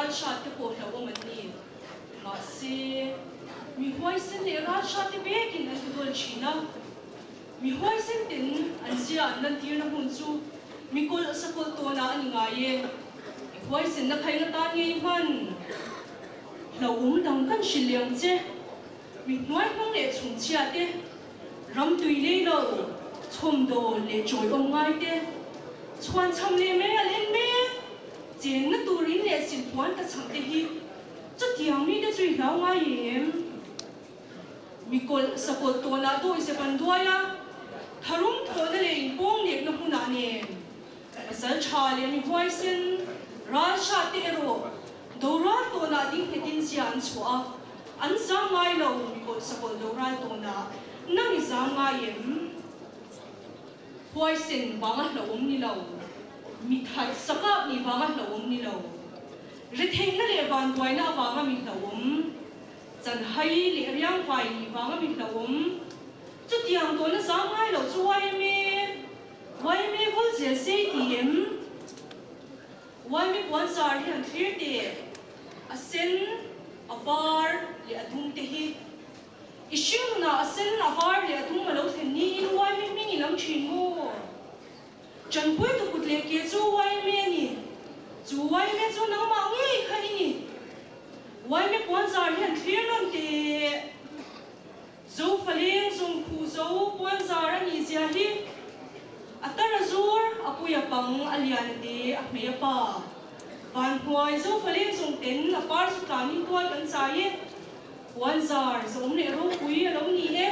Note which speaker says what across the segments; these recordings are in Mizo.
Speaker 1: ral hrat te pawh hlauhawm an ni. Mahse, mi huaisen leh ral hrat te vekin an tudawl thin a. Mi huaisen ten an zia an lantirna hmun chu mi kawlh sakawlh tawnah a ni ngai e. I huaisenna khaih na tan ngei hman hlauhawm dang kan hrilh leh ang che. Mi hnuai hnung leh chhungchhia te, ram tui lei lo, chhawmdawl leh chawiawm ngai te, chhuan cham leh mei al en mek, chenna tur in leh silphuan ta chhang te hi chutiang mite chu i hlau ngai em? Mi kawlh sakawlh tawnah dawihzep an duai a, tharum thawhna leh inpawng nekna hmunah nen pasal tha leh mi huaisen ral hrat te erawh doral tawnah ding nghetin zia an chhuah a, an zam ngai lo mi kawlh sakawlh doral tawnah nang i zam ngai em? Huaisen vanga hlauhawm ni lo, mi that sakap nih vanga hlauhawm ni lo, retheihna leh vanduaina avanga mi hlauhawm, Chanhai leh riangvai nih vanga mi hlauhawm. Chutiang tawhna zam ngai loh chu yma, yma vul zel se i ti em? Yma puan zar hi han thlir teh, a sen, a var leh a dum te hi. I hringnunah a sen, a var leh a dum a lo thlen niin yma hming i lam thin maw? Ṭanpui tu kut leh ke chu yma a ni. Chu yma chu nangmah ngei kha i ni. Yma puanzar hian thlir nawn teh. Zo faleng zawng khuh zo puanzar a nih zia hi. A tar a zur, a pui a pang, a lian a te, a hmei a pa. Van hnuai zo faleng zawng ten a par chu tlanin tual kan chai e. Puanzar zawm leh ropui a lo ni e.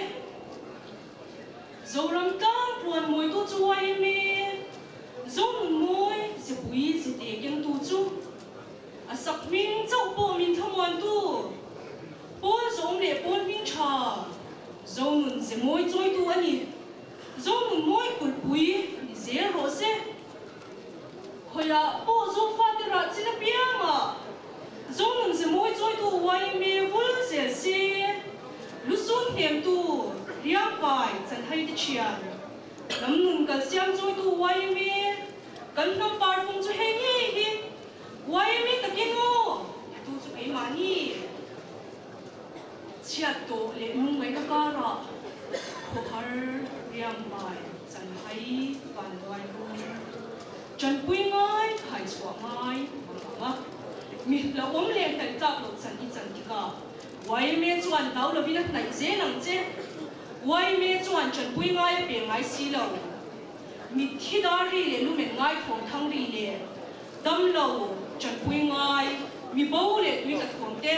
Speaker 1: Zoram tlang puan mawitu chu yma, Zonun mawi zepui zete kengtu chu, a sak hming chauh pawh min thlamuantu, Pawl zawm leh pawl hming tha, Zonun ze mawi chawitu a ni. Zonun mawi kulhpui ni zel rawh se. Khawiah pawh Zofate rah chin apiangah Zonun ze mawi chawitu yma vul zel se, lusun hnemtu riangvai chanhai te thian, lam nun kal siam chawitu yma kan hnam parfung chu hei ngei hi yma takin aw titu chu keimahni chhiat tawh leh lungngaihna karah khawhar riangvai Chanhai vanduai rum tanpui ngai khai chhuah ngai ang ang a, mi hlauhawm leh hnaih tlak loh chan i chan tikah yma chuan hlau lovin a hnaih zel ang che. Yma chuan tanpui ngai a pe ngai si lo. Mitthi dar ri leh lumen ngai thawm thang ri leh damlo tanpui ngai mi bo leh tui tla thawm te,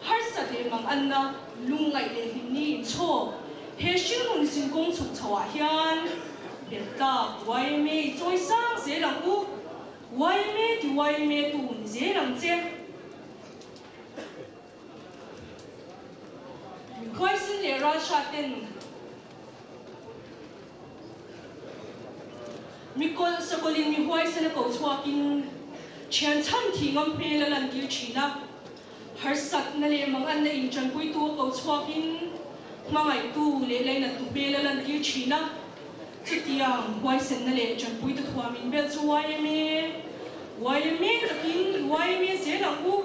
Speaker 1: harsat leh mang anna lungngaih leh hlimni inchhawk He hringnun zinkawng chhuk chho ah hian belh tlak yma i chawi sang zel ang u, yma ti yma tu ni zel ang che. Huaisin leh Ralhra ten mi kawlh sakawlhin mi huaisen a ko chhuakin thian chhan thih ngam hmel a lantir thin a. Harsatna leh manganna inṭanpuitu a ko chhuakin hmangaihtu leh lainattu hmel a lantir ṭhin a. Chutiang huaisenna leh ṭanpuitu thuam inbel chu yma, yma takin yma zel ang u,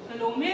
Speaker 1: ka lawm e.